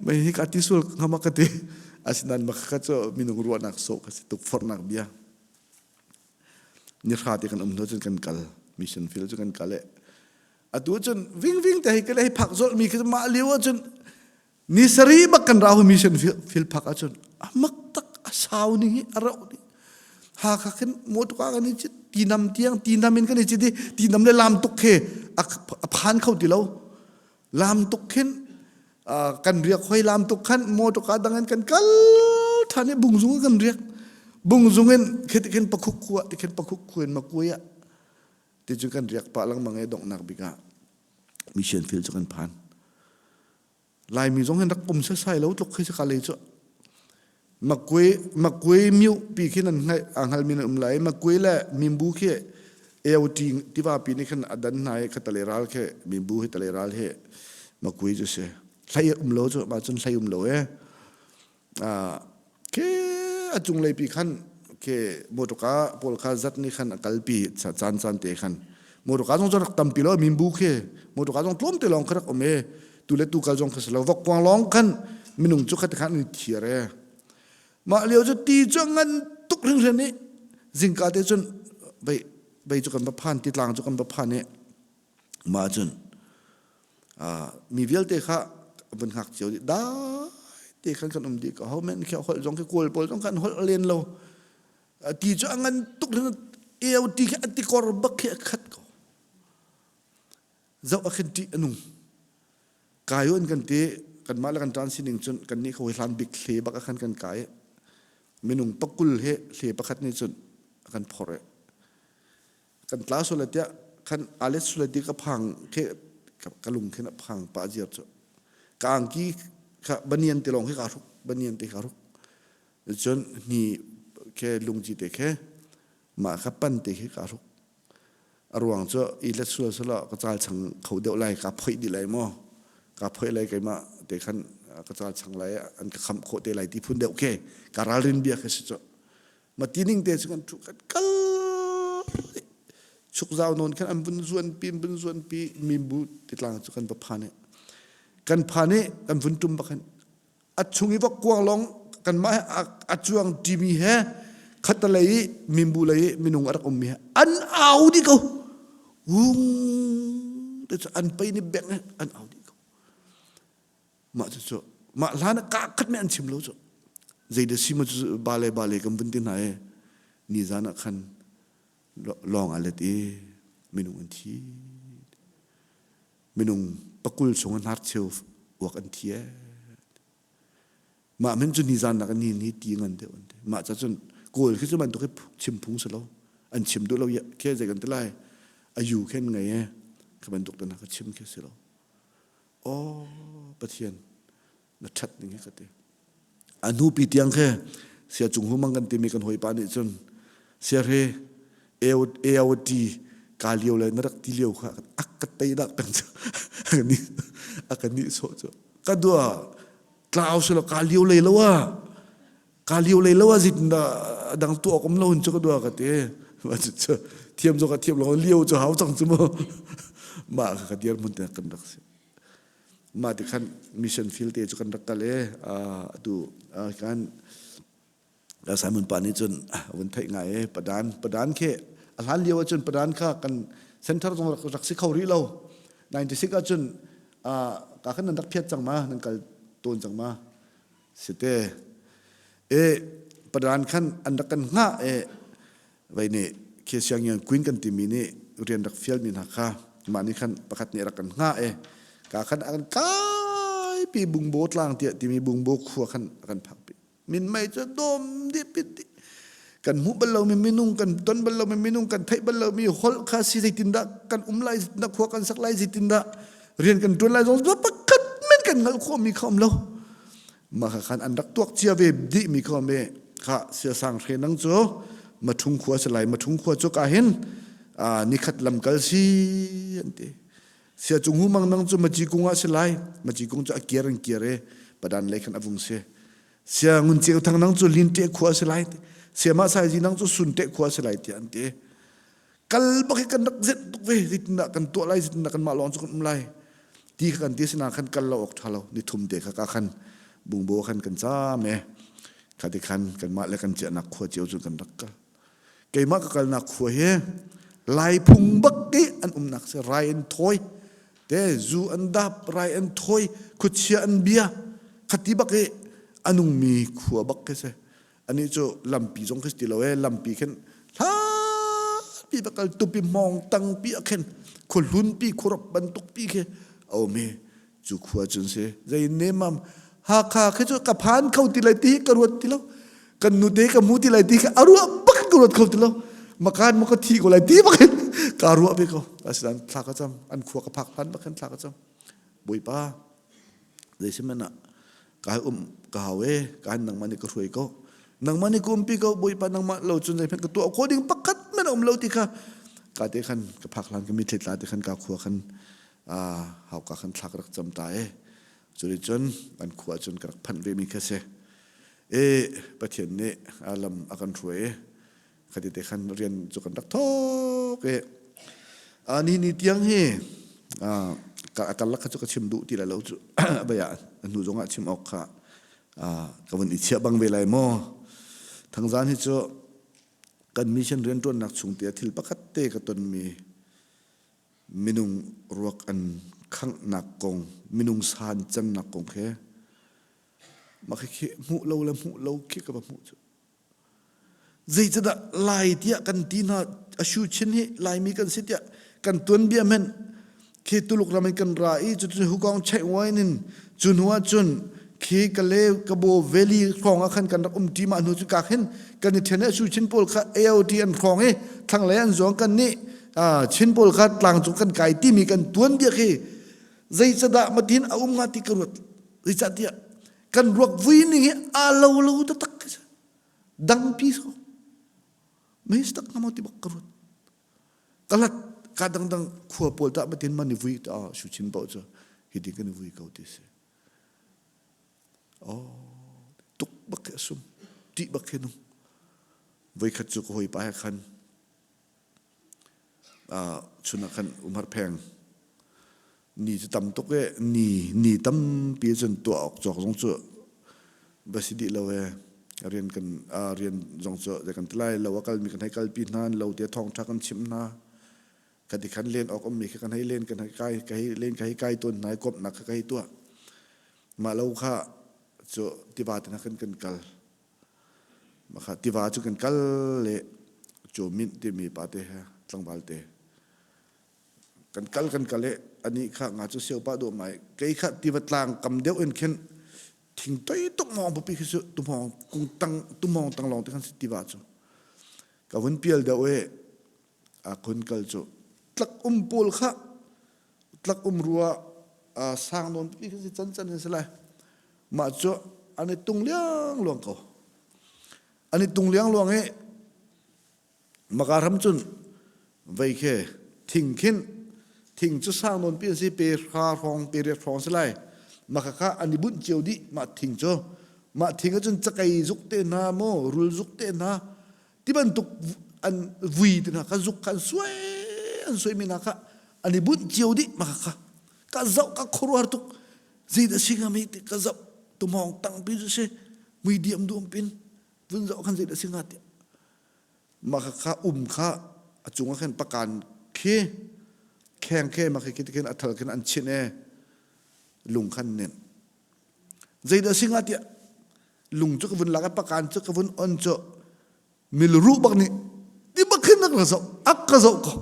[SPEAKER 1] mei hi ka ti sul ngama ka ti asinain ma kha cu minung ruahnak sawh ka si tukforhnak bia ni hra te kan um hnu cun kan kal. Mission field cu kan kal i atu cun vingving te hei ka le hei phak zolh mi khi mah lio ahcun ni sarih bak kan rau mission field phak ahcun a mak tak a sau ning hi a rauh ni Hakha khin motor kan i cit tinam tiang tinam in kan i cit i tinam le lam tuk khi a phan kho ti lo lam tuk khin kan riak hoi lam tuk khan motor ka dang in kan kal than i bungzung kan riak bungzung in khi khin pakhuk khua ti khin pakhuk khua in makui ah ti cu kan riak pah lengmang i donghnak bik ah mission field cu kan phan Laimi zong hin rak um sasai lo tluk khi ka lei cu makui makui miu pi khin an hngal a hngal mi um lai makui le mimbu khi AOT tiva pi nih khan a dan hna i khatale ral khi mimbu hi tale ral hi makui cu si hlei um lo cu ma cun hlei um lo e Khi a cunglei pi khan khi motorka pawl kha zat nih khan a kalpi caan caan te khan motorka zong cu rak tampi lo mimbu khi motorka zong tlawm te lawng kha rak um e tu le tu kal zong kha si lo vokkuang lawng khan minung cu kha te khan an thiar e mah lio cu ti cu ngan tuk hringhran i zingka te cun vei vei cu kan va phan ti tlang cu kan va phan i mah cun mi vialte kha vun hngak cio dih dai te khan kan um dih ko ho men khi holh zong khi kawl pawl zong kan holh len lo ti cu a ngan tuk eo ti khi a tikor bak khi a khat ko zoh a khin ṭih a nung kai un kan ti kanmah le kan ṭan sining cun kan nih kho hlan bik hle bak a khan kan kai minung pakul he hle pakhat nih cun a kan phor e Kan tla sual tiah khan alet sual ti ka phang khi ka lung khin a phang pah ziar cu. Ka angki kha banian te lawng khi kaa hruk banian te kaa hruk. Cun hni khe lungci te khe mah kha pan te khi kaa hruk. A ruang cu i let sual sala ka cal chang kho deuh lai ka phoih dih lai maw ka phoih lai keimah te khan ka cal chang lai an ka khamh khawh te lai ti phun deuh khi ka ralrin bia kha si cu. Ma tining te cu kan ṭhu kan kal chuk zau nawn khan an vun zuan pi an vun zuan pi mimbu titlang cu kan va phan i kan phan i kan vun ṭum bak hin a chung i vok kuang lawng kanmah he a cuang ṭimi he khatalei i mimbu lei i minung a rak ummi he an au dih ko ung te cu an pei nih beng an au dih ko Mah cucu mah hlan ah kaa khat men an chim lo cu. Zei dah si maw cu bale bale kan vun ti hna i nizan ah khan lawng aa let i minung an thi. Minung pakul chung in hnarcheu uak an thi ee. Mah men cu nizan nak ni ni ti ngan deuh an ti. Mah ca cun kawl khi cu bantuk hi chim phung si lo. An chim duh lo khe zei kan ti lai. Ayu khen ngei e. Kha bantuk te na ka chim khi si lo. Aw Pathian na ṭhat ning hi ka ti. A hnupi tiang khi sia cung humang kan timi kan hawipa nih cun siarhe AOT ka lio le na rak ti lio kha ak ka tei dak peng cu a ka nih sawh cu ka dua tlau silo ka lio lei lo ah ka lio lei lo ah zit na dang tu awk um lo hun cu ka dua ka ti thiam zo ka thiam lo lio cu hau cang cu mu mah ka ka dir mun te kan rak si mah ti khan mission field te cu kan rak kal e atu kan Simon pa nih cun vun theih ngai e padan padan khi a hlan lio ahcun padan kha kan center zong rak, rak si kho rih lo 96 ahcun ka khan nan rak phiat cang ma nan kal tawn cang ma Site e padan khan an rak kan hngah e vei nih khi siangian queen kan timi nih rian rak fial mi hna kha mah nih khan pakhat nih rak kan hngah e ka khan an kai pi bungbo tlang tiah timi bungbo khua khan a kan phak pi min mei cu dom dih pit dih kan hmuh bal lomi minung kan ton bal lomi minung kan theih bal lomi holh kha si zeitindah kan um lai zeitindah khua kan sak lai zeitindah rian kan ṭuan lai zong pakhat men kan hngalh khawhmi kha um lo mah kha khan an rak tuak cia ve dihmi kha um i kha siasang hre nang cu mathung khua si lai mathung khua cu ka hin nikhat lamkal si an ti sia cung hu mang nang cu maci kung ah si lai maci kung cu a kiar in kiar e padan lei khan a vung si sia ngun ceu thang nang cu lin te khua si lai sia ma sai zi nang cu sun te khua si lai ti an ti kal bak hi kan rak zet tuk ve zeitindah kan tuah lai zeitindah kan mah lawng cu kan um lai ti kha kan ti sina khan kal lo awk ṭha lo ni thum te kha ka khan bungbo khan kan caam e kha ti khan kanmah le kan ciahnak khua cio cu kan rak kal keimah ka kalnak khua hi. Lai phung bak i an umnak si rai an thawi te zu an dap rai an thawi khuachia an bia khati bak i a nungmi khua bak khi si ani cu lampi zong khi ti lo e lampi khin hlapi va kal tupi hmawng tang pi a khin khuahlun pi khuarop bantuk pi khi a um i cu khua cun si zei nemam Hakha khi cu ka phan kho ti lai ti ka ruat ti lo kan nute ka mu ti lai ti kha a ruah bak ka ruat kho ti lo makan ma ka thi ko lai ti bak in ka ruah ve ko asinain thla ka cam an khua ka phak hlan bak khan thla ka cam bawipa zeisihmanh ah ka um ka hau e ka nangmah nih ka hruai ko nangmah nih ka umpi ko bawipa nangmah lo cun zeihmanh ka tuah khawh ding pakhat men a um lo ti kha ka te khan ka phak hlan ka mitthli tla te khan ka khua khan hauka khan thla ka rak cam ta e cuni cun an khua cun ka rak phanh ve mi kha si e Pathian nih lam a kan hruai e khati te khan rian cu kan rak thok e ni ni tiang hi ka karlak kha cu ka chim duh ti lai lo cu baya hnu zong ah chim awk kha ka vun i chiah bang ve lai maw thangzan hi cu kan mission rianṭuannak chung te thil pakhat te ka tonmi minung ruak an khanghnak kong minung san cannak kong khi mah khi hmuh lo le hmuh lo khi ka va hmuh cu Zeicadah Lai tiah kan ti hna a shu chin hi Laimi kan si tiah kan tuanbia hmanh khi Tuluk ram in kan ra i cucu Hukawng Cheihwain in cu hnu ah cun khi Kale Kabo Valley hrawng ah khan kan rak um ṭi mah hnu cu ka khin kan i ṭhen i a shu chin pawl kha AOT an hrawng i thlanglei an zuang kan nih Chin pawl kha tlangcung kan kai timi kan tuanbia khi zeicadah matin a um hnga ti ka ruat zeicahtiah kan ruak vui ning hi aa lo lo taktak dangpi so mei tak ngamo ti bak ka ruat kalat ka dangdang khua pawl ta matin man i vui ta shu chin bo chu hi ding kan i vui ko ti si oh tuk bak asum ti bak he nung voi khat chu ko hoi pa he khan chun ah khan umhar pheng ni cu tam tuk e ni ni tampi cun tuah awk cawk zong cu va si dih lo e rian kan rian zong cu zei kan ti lai lo a kalmi kan hei kalpi hna lo te thawngṭha kan chimh hna kan ti khan len awk ummi kha kan hei len kan hei kai ka hei len ka hei kai tawn hna i komhnak kha ka hei tuah mah lo kha cu tiva te hna khan kan kal Mah tiva cu kan kal le Cawmint timi pate he tlangval te kan kal kan kal i anih kha nga cu sio pah duah mai kei kha tiva tlang kam deuh in khin thing toi tuk mawng papi khi cu tumhawng kung tang tumhawng tang lawng te khan si tiva cu ka vun pial deuh i a kun kal cu tlak um pawl kha tlak um rua sang nawn pipi khi si can can in si lai Mah cu an i tung liangluang ko. An i tung liangluang i maka ram cun vei khi thing khin thing cu sang nawn pi an si pe hra hrawng pe riat hrawng si lai maka kha an i bunh cio dih mah thing cu mah thing ahcun cakei zuk te hna maw rul zuk te hna ti bantuk an vui te hna kha zuk kha an suai an suai mi hna kha an i bunh cio dih maka kha ka zoh ka khuaruahar tuk Zeidah si hnga mei ti ka zoh tumawng tangpi cu si mui diam duam pin vun zoh khan zeidah si hnga tiah mah kha um kha a cung ah khan pakan khi kheng khi mah khi khin a thal khin an chinh e lung khan nen zeidah si hnga tiah lung cu ka vun lak i pakan cu ka vun on cu milruh bak nih ti bak khin nak ra zoh ak ka zoh ko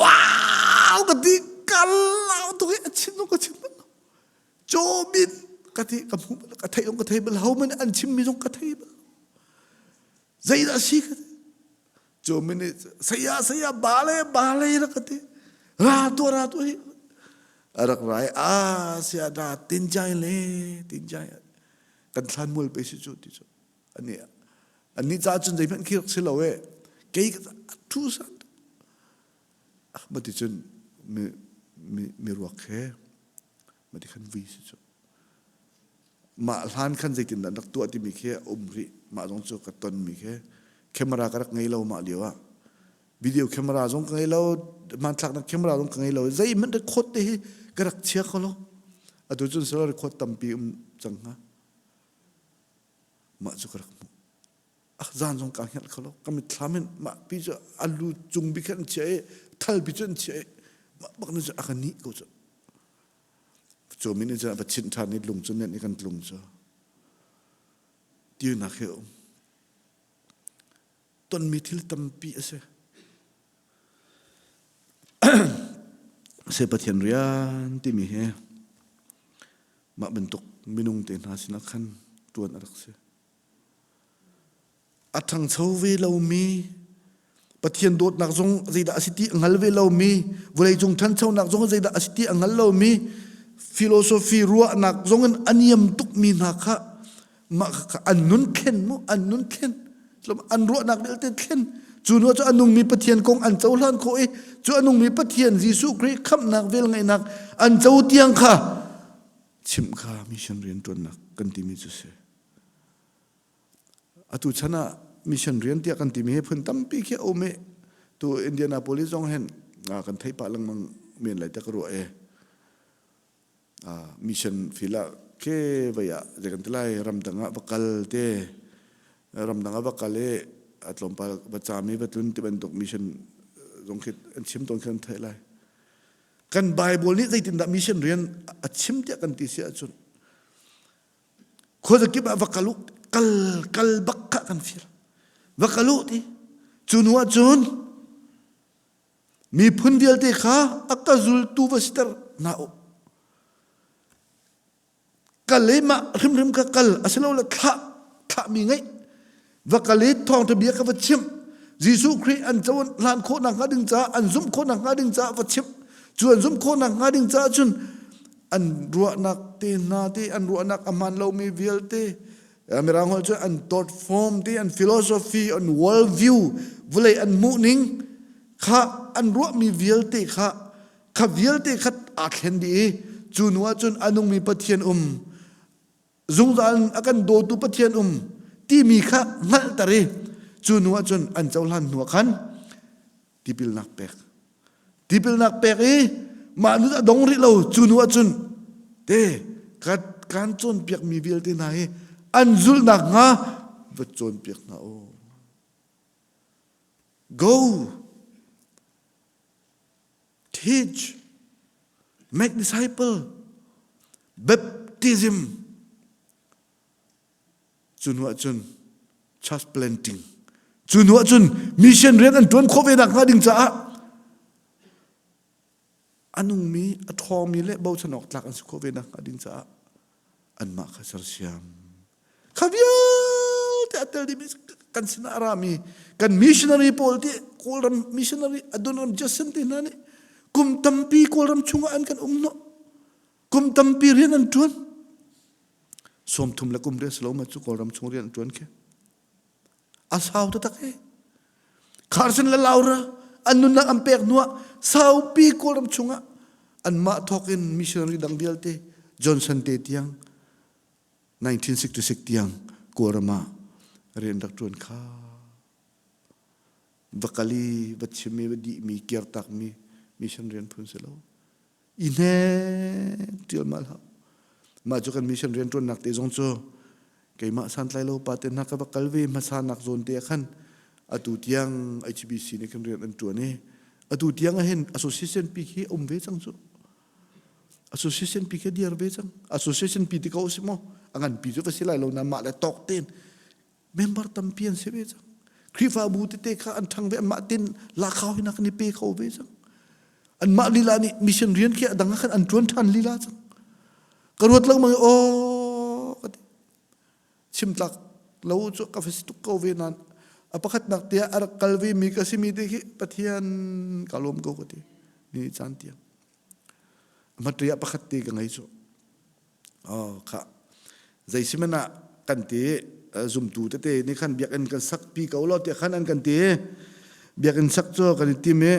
[SPEAKER 1] wow ka ti ka lau tuk i a chim ka chim cawmin ka ti ka hmu ka thei ka thei bal ho man an chim mi zong ka thei bal zeidah si ka ti cawmin nih saya saya bale bale ra ka ti ra tu ra tu hi rak rai a sia da tin jai le tin jai kan thlan mual pe si chu ti chu ani anni ca cun zeihmanh khi rak si lo e kei ka thu san mati cun mi mi mi ruak he mati khan vui si cu mah hlan khan zeitin dah rak tuah timi khi a um rih mah zong cu ka ton mi khi camera ka rak ngei lo mah lio ah video camera zong ka ngei lo hmanthlaknak camera zong ka ngei lo zeihmanh record te hi ka rak chia kho lo atu cun salo record tampi um cang hnga Mah cu ka rak hmuh. A zan zong ka hngelh kho lo. Ka mitthlam in mah pi cu a lu cung bi khan an chiah i thal bi cu an chiah i mah bak nu cu a ka nih ko cu. Cu min in cun a va chinh ṭhan i lung cu nenh i kan tlung cu. Tinak hi a um. Tonmi thil tampi a si. Se Pathian rian timi hi mah bantuk minung te hna sinah khan ṭuan a rak si. A ṭhangcho ve lomi Pathian dawtnak zong zeidah a si ti a hngal ve lomi vawleicung ṭhanchonak zong zeidah a si ti a hngal lomi philosophy ruahnak zong in a niam tukmi hna kha mah kha an nun thlen mu an nun thlen an ruahnak vialte thlen cu hnu cu a nungmi Pathian kong an cohlan khawh i cu a nungmi Pathian Jesuh Khrih khamhnak velngeihnak an co tiang kha chimh kha mission rianṭuannak kan timi cu si. Atu chan ah mission rian tiah kan timi hi phun tampi khi a um i tu Indianapolis zong hin kan theih pah lengmang men lai te ka ruah i mission fil ah ke vai ah zei kan ti lai ramdang ah va kal te ramdang ah va kal i a tlawmpal va caam i va tlun ti bantuk mission zong khi an chim tawn khi an theih lai. Kan Bible nih zeitindah mission rian a chim tiah kan ti si ahcun Khuazakip ah va kal u, kal kal bak kha kan fir. Va kal u ti. Cu hnu ah cun miphun vialte kha a ka zultu va siter hna u. Kal i mah hrimhrim kha kal asilole thlah thlahmi ngeih va kal i thawngṭha bia kha va chimh. Jesuh Khrih an cohlan khawh nakhnga ding caah an zumh khawh nakhnga ding caah va chimh. Cu an zumh khawh nakhnga ding caah cun an ruahnak te hna te an ruahnak a hmaan lomi vialte mirang holh cun an thought form te an philosophy an world view vawlei an hmuhning kha an ruahmi vialte kha kha vialte kha aa thlen dih i cu hnu ah cun a nungmi Pathian um zungzal in a kan dawtu Pathian um timi kha hngalhter i cu hnu ah cun an cohlan hnu ah khan tipilnak pek tipilnak pek i mah nu a dong rih lo cu hnu ah cun te kan cawnpiakmi vialte hna hi an zulh nakhnga va cawnpiak hna u go teach, make disciple, baptism. Cu hnu ahcun church planting. Cu hnu ahcun mission rian an ṭuan khawh ve nakhnga ding caah a nungmi, a ṭhawngmi le bochan awk tlak an si khawh ve nakhnga ding caah anmah kha sersiam. Kha vialte a tel dimi kan sinah a rami kan missionary pawl ti Kawlram missionary Adonram Jason te hna nih kum tampi Kawlram chungah an kan um hnawh. Kum tampi rian an ṭuan. 30 le kum rian si lo ma cu Kawlram chung rian an ṭuan khi. A sau taktak e. Carson le Laura an nunnak an pek hnuah saupi Kawlram chungah anmah thawk in missionary dang vialte Johnson te tiang 1966 tiang Kawlram ah rian rak ṭuan kha va kal i va chim i va dihmi kirtakmi mission rian phun si lo i hnek ṭialmal hau mah cu kan mission rian ṭuannak te zong cu keimah santlai lo pa te hna ka va kal ve hmasa nak zawn te ah khan atu tiang HBC nih khan rian an ṭuan i atu tiang ah hin association pi khi um ve cang cu Association pi kha dir ve cang. Association pi ti ko si maw? A ngan pi cu va si lai lo na mah le tawk ten member tampi an si ve cang. Khrihfabu tete kha an ṭhang ve anmah tin lakhau hin kan i pe kho ve cang. Anmah lila nih mission rian khi a dang ah khan an ṭuan ṭhan lila cang. Ka ruat lengmang i aw ka ti. Chim tlak lo cu ka va si tuk ko ve nain a pakhatnak tiah a rak kal ve mi ka simi te khi Pathian ka lawm ko ka ti. Ni caan tiang. Hmatri ah pakhat te ka ngei cu. Oh, kha. Zei si man ah kan ti zumtu tete nih khan biakinn kan sak pi ko lo tiah khan an kan ti. Biakinn sak cu kan i tim i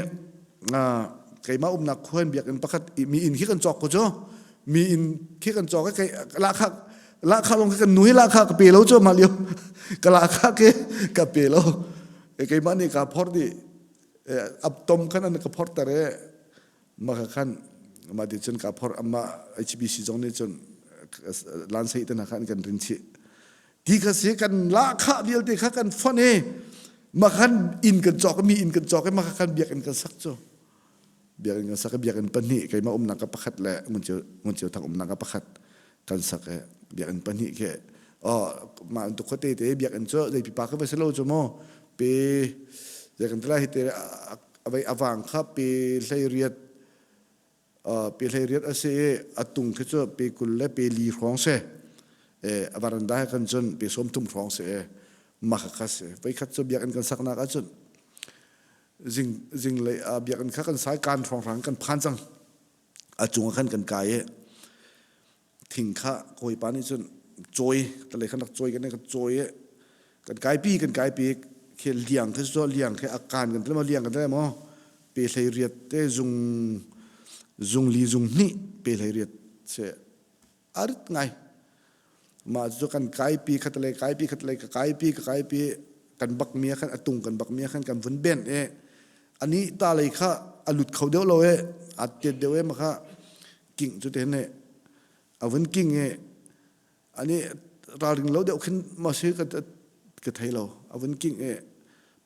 [SPEAKER 1] keimah umnak khua in biakinn pakhat mi inn khi kan cawk ko cu. Mi inn khi kan cawk i kei lahkhah lahkhah lawng khi kan nu hi lahkhah ka pe lo cu mah lio ka lahkhah ke ka pe lo. Keimah nih kaa phor dih. Aptom khan an ka phorter i maka khan mah ti cun ka phor amma HBC zong nih cun lan sei te hna khan kan rin chih. Ti kha si kan lahkhah vialte kha kan fonh i makhan inn kan cawk mi inn kan cawk i makha khan biakinn kan sak cu. Biakinn kan sak i biakinn pahnih keimah umnak ka pakhat le Ngun Ceu Thang umnak ka pakhat kan sak i biakinn pahnih khi oh mah tu khuate te biakinn cu zei pipa ka va si lo cu mu pe zei kan ti lai hi te avei avang kha pe hlei riat pe hlei riat a si i a tung khi cu pe 20 le pe li hrawng si a varanda he kan cun pe 30 hrawng si mah kha si voikhat cu biakinn kan saknak ahcun zing zinglei biakinn kha kan sai kan hrawng hrang kan phan cang a cung ah khan kan kai i thing kha kawipa nih cun cawi tale khan rak cawi kan kan cawi i kan kaipi kan kaipi khi liang khi cu liang khi a kan kan tlem liang kan tlem maw pe hlei riat te zung zung li zung hnih pe hlei riat se a rit ngai mah cu kan kaipi khatale kaipi khatale ka kaipi ka kaipi kan bak mi khan atung kan bak mi khan kan vun ben e ani ta lei kha a lut kho deuh lo e a tet deuh e ma kha king cu te ne a vun king e ani ralring lo deuh khin ma si ka ka thei lo a vun king e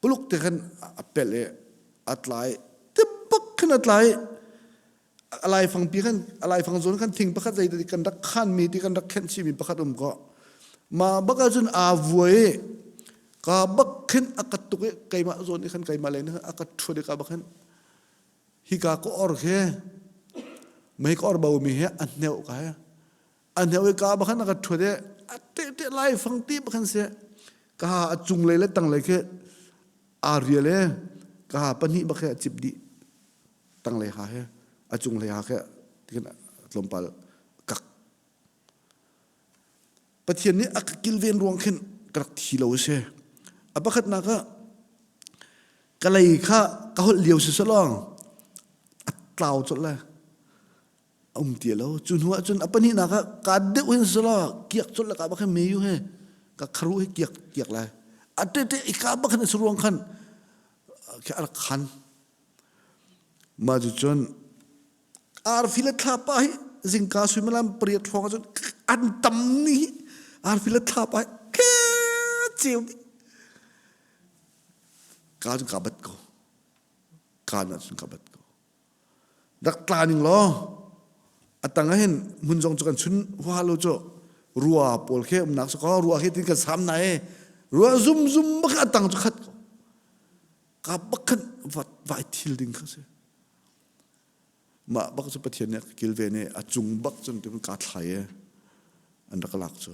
[SPEAKER 1] puluk te khan a pel e a tlai te bak khan a tlai a laifang pi khan a laifang zawn khan thing pakhat zei ti kan rak khan mi ti kan rak khenh chih mi pakhat um ko ma bak ahcun aa vuai ka bak khin a ka tuk i keimah zawn i khan keimah lei a ka ṭhuat i ka bak khin hika ka or khi mei ka or bo mi he a hneuh ka he a hneuh i ka bak khan a ka ṭhuat i a te te laifang ti bak khan si ka a cung lei le tang lei khi aa rial i ka ha pahnih bak he a cip dih tanglei ha he a cunglei ha he tikin tlawmpal kak Pathian nih a ka kilven ruang khin ka rak thi lo a si a pakhatnak ah ka lei kha ka holh lio si salawng a tlau colh le a um ti lo cu hnu ah cun a pahnihnak ah ka deuh hin sala kiak colh le ka bak hin meyu he ka kharu he kiak kiak lai a te te i ka bak hin a si ruang khan a rak khan Mah cucun arfi le thlapa hi zingka suimilam pariat hrawng ahcun an tam ni hi arfi le thlapa hi ceu dih. Ka cun kaa bat ko. Kaan ahcun ka bat ko. Rak tla ning law a tang ah hin hmun zong cu kan chun huaha lo cu rua pawl khi umnak cu ko rua khi tin kan sam na e rua zum zum bak a tang cu khat ko. Ka bak khan vai thil ding kha si. Mah bak cu Pathian nih a ka kilven i a cung bak cun ti kaa thlai i an rak lak cu.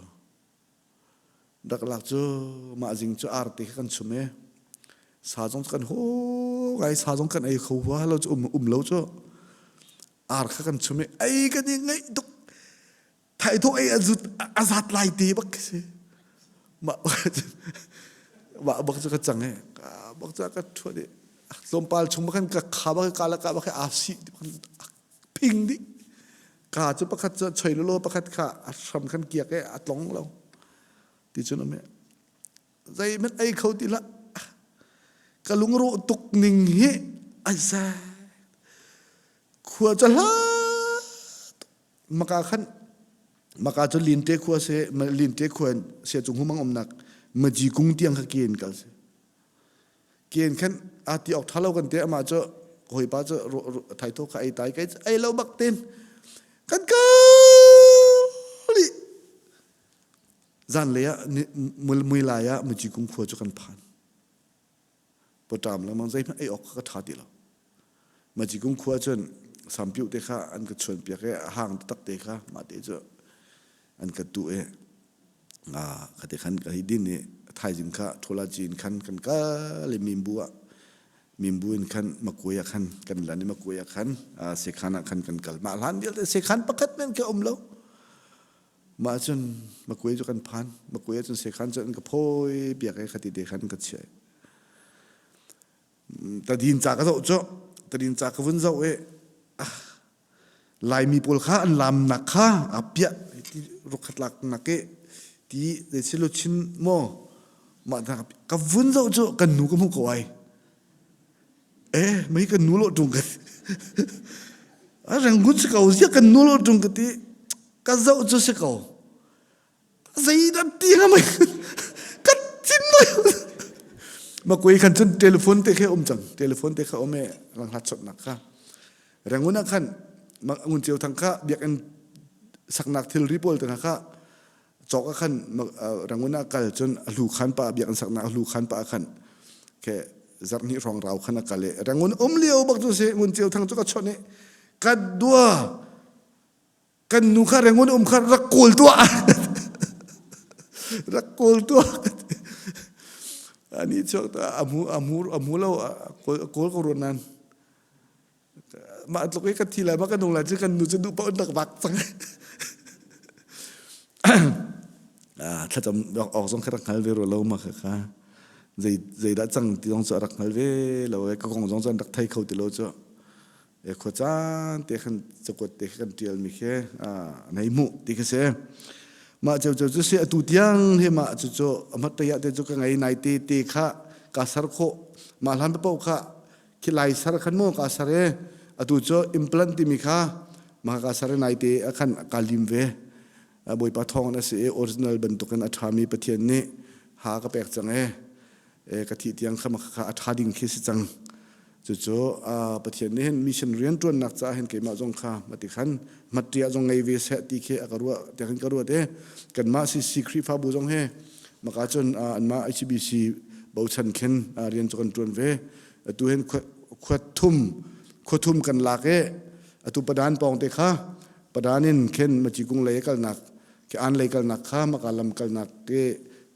[SPEAKER 1] Rak lak cu mah zing cu arte kha kan chum i sa zong cu kan ho ngai sa zong kan ei kho hua lo cu um, um lo cu ar kha kan chum i ei kan i ngaih tuk thaithawh ei a zut a zat lai te bak khi si mah mah bak cu ka cang i bak cu ka thuat i tlawmpal chung bak khan ka kha bak ka la ka bak aa si phing dih ka cu pakhat cu choi lolo pakhat kha a hram khan kiak i a tlong lo ti cun um zeihmanh ei kho ti hlah ka lungrawh tuk ning hi ai za khua cu hla Maka khan maka cu Linte khua se Linte khua sia cung humang umnak Maji kung tiang kha ke in kal si. Ke in khan a ti ok thalo kan te ama cu hawipa cu thaitho kha ei tai kai ei lo bak ten kan kal zan lei ah mui lai ah Maji kung khua cu kan phan. Pawṭam lengmang zeihmanh ei awk kha ka ṭha ti lo. Majikung khua cun sampiuh te kha an ka chuanpiak i a hang taktak te kha mah te cu an ka tuh i kha te khan ka hei din i thaizing kha ṭhola cin khan kan kal i mimbu ah mimbu in khan makuai ah khan kan lan i makuai ah khan sekhan ah khan kan kal mah hlan vialte sekhan pakhat men kha um lo Mah cun Makuai cu kan phan. Makuai ah cun sekhan cu an ka phawi piak i khati te khan ka chiah. Tadin ca ka zoh cu tadin ca ka vun zoh i ah, Laimi pawl kha an lamnak kha a piah ti rukhat lak nak i ti zei chin maw mah ka vun zoh cu kan nu ka hmuh ko ai eh mei kan nu lo ṭung ka a rangun si ko zia kan nu lo ṭung ka ti ka zoh cu si ko. Zeidah ti hnga mei kan cin lai. Ma koi khan cun telephone te khe um cang. Telephone te kha um e rang hlat chawt nak kha. Rangoon ah khan Ngun Ceu Thang kha biakinn saknak thilri pawl te hna kha cawk ah khan Rangoon ah kal cun a hlu khan pa biakinn saknak a hlu khan pa khan ke zarh hnih hrawng rau khan a kal i Rangoon um lio bak cu si Ngun Ceu Thang cu ka chawnh i ka dua kan nu kha Rangoon um kha rak kawl tuah rak kawl tuah ani chuak ta a mu a mu a mu lo kawl ko ruan nan mah tluk i ka thi lai ma ka nung lai cu kan nu cu duh paoh in rak vak cang thlacam awk zong kha rak hngal ve rua lo ma kha kha zei zeidah cang ti zong cu a rak hngal ve lo e ka kong zong cu an rak thei kho ti lo cu e khua caan te khan cakuat te khan tial mi khi an hei hmuh ti kha si mah ceu ceu cu si atu tiang hi mah cu cu amat te te cu ka ngei nai te te kha ka sar khawh mah hlan paoh kha khi lai sar khan maw ka sar e atu cu implant timi kha mah ka sar nai te a khan ka lim ve bawipa thawng a si i original bantukin a ṭhami pathian nih ha ka pek cang e e ka thih tiang kha kha a ṭha ding khi si cang cucu pathian nih hin mission rian ṭuannak caah hin keimah zong kha mati khan matṭia zong ngei ve seh ti khi a ka ruah tiang hin ka ruat e kanmah CC Khrihfabu zong he maka cun anmah HBC bochan khin rian cu kan ṭuan ve atu hin khua thum khua thum kan lak i atu padan pawng te kha padan in khin maci kung lei kalnak ke an lei kalnak kha maka lam kalnak ke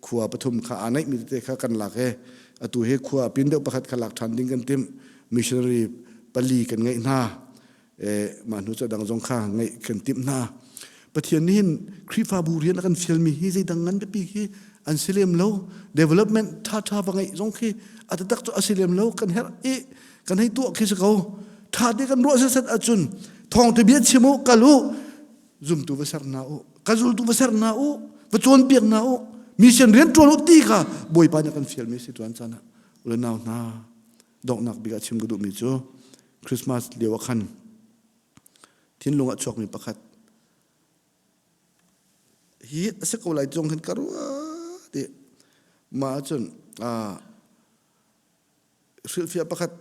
[SPEAKER 1] khua pathum kha aa naih mi tete kha kan lak i atu hi khua pin deuh pakhat kha lak ṭhan ding kan timh missionary pali kan ngeih hna mah hnu cu dang zong kha ngeih kan timh hna Pathian nih hin Khrihfabu rian a kan fialmi hi zeidang ngan biapi khi an si lem lo development ṭha ṭha va ngeih zong khi a taktak cu a si lem lo kan herh i kan hei tuah khi si ko ṭha te kan ruah setsat ahcun thawngṭha bia chim u kal u zumtu va ser hna u ka zultu va ser hna u va cawnpiak hna u mission rian ṭuan u ti kha Bawipa nih a kan fialmi si tuan caan ah u le nau hna donghnak bik ah chim ka duhmi cu Christmas lio ah khan thinlung ah chuakmi pakhat hi a si ko lai zong hin ka ruah ti mah ahcun hrilhfiah pakhat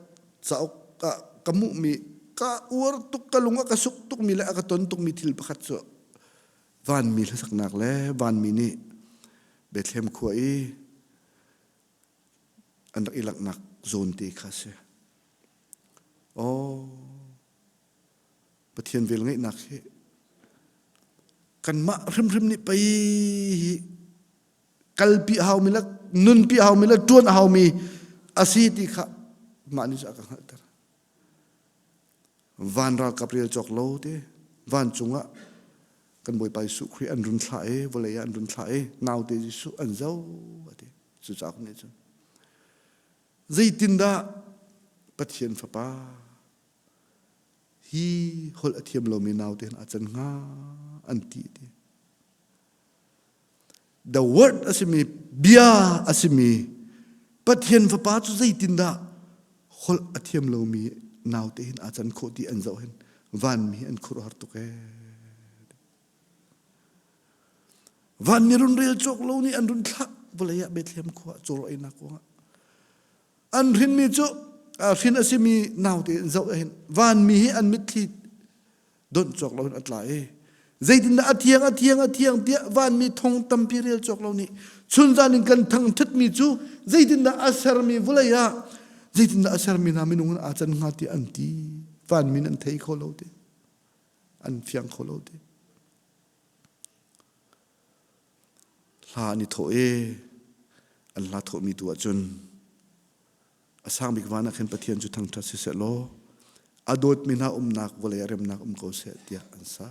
[SPEAKER 1] cauk ah ka hmuhmi ka uar tuk ka lung a ka suk tukmi le a ka ton tukmi thil pakhat cu vanmi hlasaknak le vanmi nih Bethlehem khua i an rak i langhnak zawn te kha a si. Aw, Pathian velngeihnak hi kanmah hrimhrim nih pei hi kalpi a haumi le nunpi a haumi le ṭuan a haumi a si ti kha mah nih cu a ka hngalhter. Van ralkap rel cawk lo te vancung ah kan Bawipa Jesuh Khrih an run thlah i vawlei ah an run thlah i naute Jesuh an zo a ti. Cucaah nih cun zeitindah Pathian Fapa hi holh a thiam lomi naute hin a can hnga an ti ti. The word a simi bia a simi Pathian Fapa cu zeitindah holh a thiam lomi naute hin a can khawh ti an zoh hin vanmi an khuaruahhar tuk ee. Vanmi run rel cawk lo nih an run thlah vawlei ah Bethlehem khua caw einak kuangah an hrinmi cu hrin a simi naute in zoh hin vanmi hi an mitthli donh cawk lo in a tla i zeitindah a thiang a thiang a thiang tiah vanmi thong tampi rel cawk lo nih chunzan in kan thangṭhatmi cu zeitindah a sermi vawlei ah zeitindah a sermi hna minung in aa can hnga tiah an ti vanmi an thei kho lo ti an fiang kho lo ti hla an i thawh i an hla thawhmi tu ahcun a sang bik van ah khin Pathian cu thangṭhat siseh law a dawtmi hna umnak vawlei ah remnak um ko seh tiah an sa.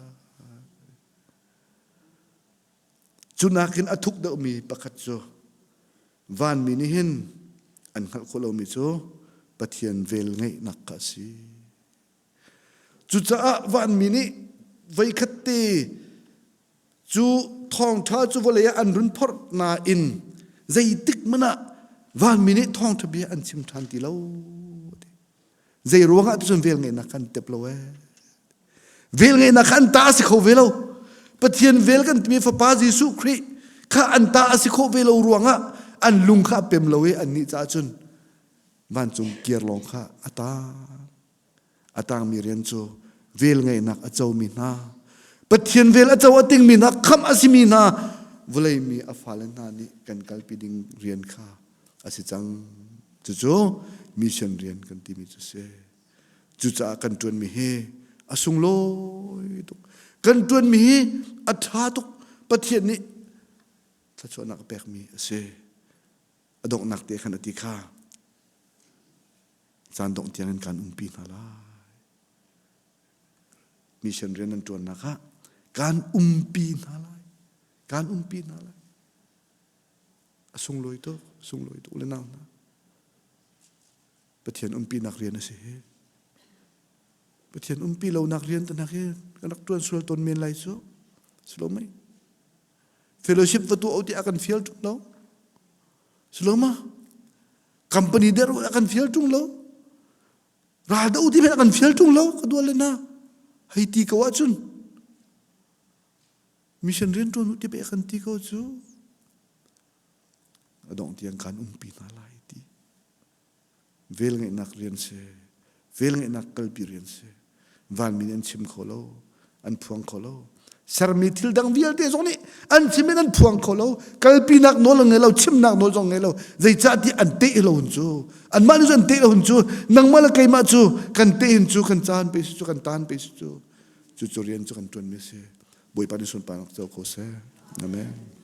[SPEAKER 1] Cu nakin a thuk deuhmi pakhat cu vanmi nih hin an hngalh khawh lomi cu Pathian vel ngeihnak kha a si. Cucaah vanmi nih voikhat te cu thawngṭha cu vawlei ah an run phorh nain zeitik hmanh ah vanmi nih thawngṭha bia an chim ṭhan ti lo. Zei ruangah cun velngeihnak kan tep lo ee. Velngeihnak kha an ta a si kho ve lo. Pathian vel kan timi Fapa Jesuh Khrih. Kha an ta a si khawh ve lo ruangah an lung kha a pem lo i annih caah cun vancung kir lawng kha a tang. A tangmi rian cu vel ngeihnak a comi hna, Pathian vel a co a tingmi hna, khamh a simi hna, vawlei mi a fale hna nih kan kalpi ding rian kha a si cang. Cucu mission rian kan timi cu si. Cucaah kan ṭuanmi hi a sunglawi tuk. Kan ṭuanmi hi a ṭha tuk. Pathian nih thluachuahnak a pekmi a si. A donghnak te khan a ti kha. Caan dongh tiangin kan umpi hna lai. Mission rian an ṭuannak ah kan umpi hna lai. Kan umpi hna lai. A sunglawi tuk, sunglawi tuk le nau hna. Pathian umpinak rian a si hi. Pathian umpi lonak rian te nak hi kan rak ṭuan sual tawn men lai cu. Si lo mei? Fellowship va tuah ti a kan fial ṭung lo. Si lo ma? Company der a kan fial ṭung lo. Ral do ti a kan fial ṭung lo ka dual le na. Hei ti ko ahcun mission rian ṭuan u ti pe kan ti ko cu. A dongh tiang kan umpi hna lai ti. Vel ngeihnak rian si. Vel ngeihnak kalpi rian si. Vanmi nih an chim kho lo. An phuang kho lo. Sermi thil dang vialte zong nih an chim in an phuang kho lo. Kalpinak nawl an ngei lo, chimnak nawl zong ngei lo. Zeicah ti an teh lo hun cu. Anmah nih cu an teh lo hun cu. Nangmah le keimah cu kan teh hin cu kan caan pe si cu kan tan pe si cu. Cucu rian cu kan ṭuanmi a si. Bawipa nih sunparnak co ko seh. Amen.